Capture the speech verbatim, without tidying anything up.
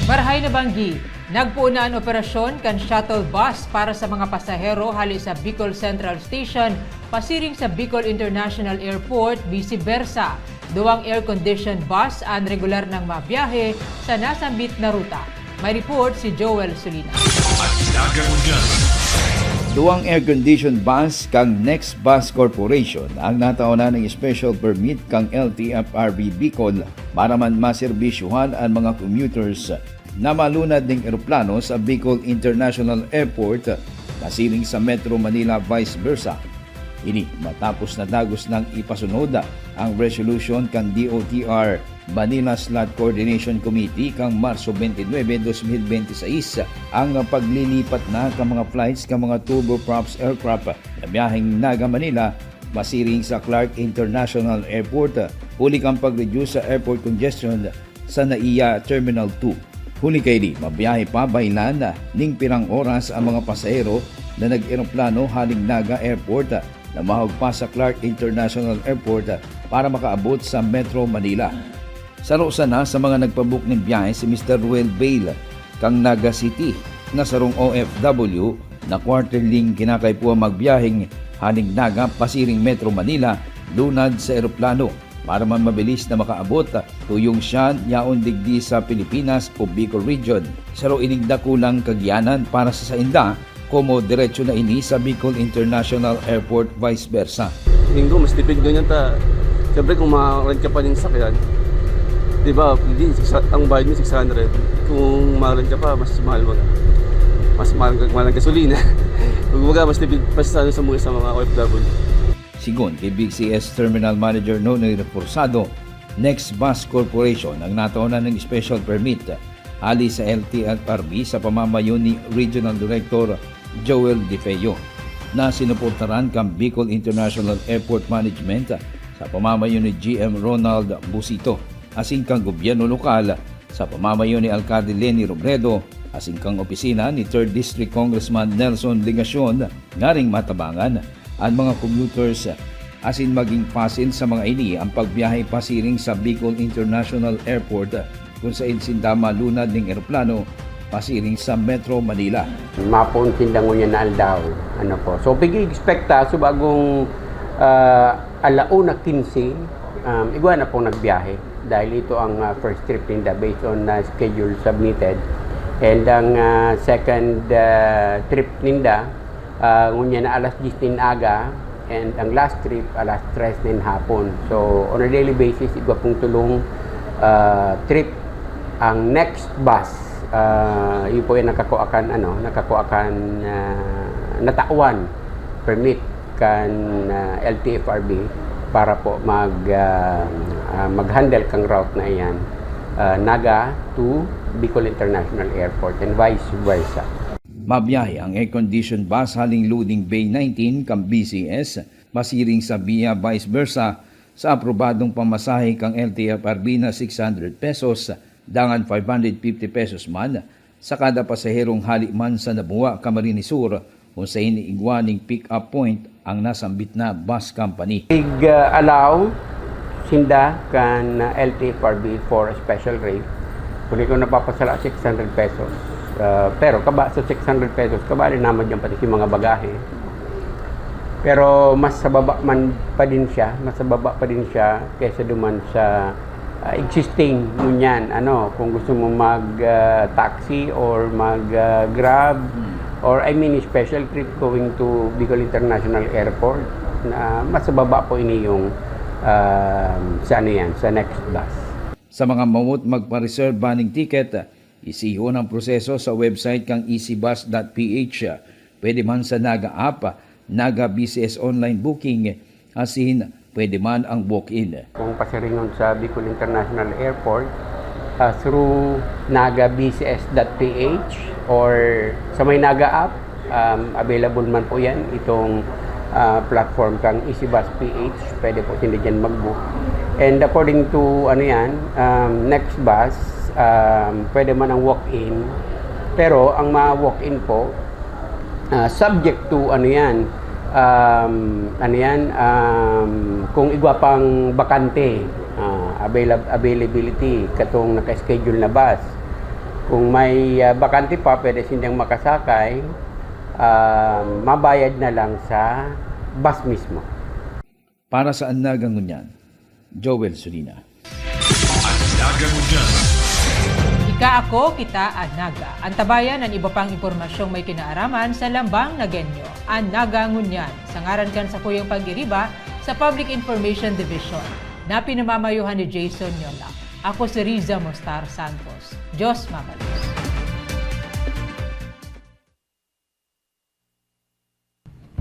Marahay na banggi, nagpoon na an operasyon kan shuttle bus para sa mga pasahero hale sa Bicol Central Station pasiring sa Bicol International Airport, vice versa. Duwang air-conditioned bus an regular nang mabiyahe sa nasambit na ruta. May report si Joel Solina. At dagang Duwang air-conditioned bus kan Next Bus Corporation ang natao na ng special permit kan L T F R B Bicol para man maserbisyuhan an mga commuters na malunad ning eroplano sa Bicol International Airport pasiring sa Metro Manila, vice versa. Ini matapos na dagos nang ipasunod ang resolution kan D O T R Manila Slot Coordination Committee kan Marso twenty-nine, twenty twenty-six ang paglilipat na kan mga flights kan mga turboprops aircraft na biyaheng Naga-Manila pasiring sa Clark International Airport, huli kan pag-reduce sa airport congestion sa NAIA Terminal two. Huli kaini, mabiyahe pa baylan ning pirang oras ang mga pasahero na nag-eroplano haling Naga Airport na mahog pa sa Clark International Airport para makaabot sa Metro Manila. Saro sana sa mga nagpabook nin biyahe si Mister Ruel Bale, kan Naga City, na sarong O F W na quarterly kinakaipuhan magbiyaheng haling Naga pasiring Metro Manila, lunad sa eroplano. Para man mabilis na makaabot, tuyong siya yaon digdi sa Pilipinas o Bicol Region. Saro ining dakulang kagiyanan para sa sainda, komo diretso na ini sa Bicol International Airport, vice versa. Tingin ko, mas tipid ganyan ta. Siyempre, kung ma-rent ka pa ng sakyan, di ba, hindi, six, ang bayad mo six hundred. Kung ma-rent ka pa, mas mahal mag-, mas mahal, mahal ang gasolina. Kumbaga, mas tipid pa sa, sa mga, sa mga O F W. Sigon ki B C S Terminal Manager Nonoy Reforzado, Next Bus Corporation ang natao na nin special permit hali sa L T F R B sa pamamayo ni Regional Director Joel De Feo, na sinuportaran kan Bicol International Airport Management sa pamamayo ni G M Ronald Busito, asin kan gobyerno lokal sa pamamayo ni Alcalde Leni Robredo, asin kan opisina ni Third District Congressman Nelson Legacion, ngaring matabangan an mga commuters asin maging pasil sa mga ini ang pagbiyahe pasiring sa Bicol International Airport, kun saen sinda malunad ning eroplano pasiring sa Metro Manila. Mapoon sinda ngunyan na aldaw. Ano po? So, pig-expect ta, so bagong, ah, ala una quince, um, igwa na pong nagbiyahe. Dahil ito ang, ah, first trip ninda based on, ah, schedule submitted. And ang, ah, second, ah, trip ninda, ah, ngunyan na alas diyes nin aga, and ang last trip, alas tres nin hapon. So, on a daily basis, igwa pong tulong, ah, trip. Ang next bus, ah, yun po yung nakakua kan, ano, nakakua kan, ah, natawan permit kan, ah, L T F R B para po mag, ah, ah, mag-handle kang route na iyan, ah, Naga to Bicol International Airport and vice versa. Mabiyahe ang air-conditioned bus haling loading bay nineteen kan B C S, masiring sa BIA, vice versa, sa aprobadong pamasahe kan L T F R B na six hundred pesos, dangan five hundred fifty pesos man, sa kada pasaherong hali man sa Nabua, Camarines Sur, kun saen igwa ning pick-up point ang nasambit na bus company. Ig, ah, allow sinda kan, ah, L T F R B for a special rate. Kun ikaw napapasala, six hundred pesos. Ah, pero kaba-, sa six hundred pesos, kabali naman dyan pati yung mga bagahe. Pero mas sa baba man pa din siya, mas sa baba pa din siya kaysa duman sa, ah, existing ngunyan. Ano, kung gusto mo mag, ah, taxi or mag, ah, Grab, Hmm. or I mean special trip going to Bicol International Airport, na mas sa baba po ini yung, ah, sa ano yan, sa next bus. Sa mga mawot magpa-reserve baning ticket, isihon ang proseso sa website kan easybus dot P H. Pwede man sa Naga app, Naga B C S online booking, asin pwede man ang walk-in. Kung pasiringon sa Bicol International Airport, ah, through naga B C S dot P H or sa may Naga app, um, available man po yan, itong, ah, platform kang EasyBus P H, pwede po sila dyan mag-book. And according to, ano yan, um, next bus, um, pwede man ang walk-in, pero ang mga walk-in po, ah, subject to, ano yan, um, ano yan, um, kung igwa pang bakante, ah, availab-, availability, katong naka-schedule na bus. Kung may ah, bakante pa, pwede sindang makasakay, ah, mabayad na lang sa bus mismo. Para sa An Naga Ngunyan, Joel Sulina. An Naga Ngunyan. Ika, ako, kita, An Naga. Antabayan an iba pang impormasyong may kinaaraman sa Lambang Nagenyo. An Naga Ngunyan, sa ngaran kan sakuyang pag-iriba sa Public Information Division, na pinamamayohan ni Jason Nyola. Ako si Riza Mostar Santos. Diyos mabalos.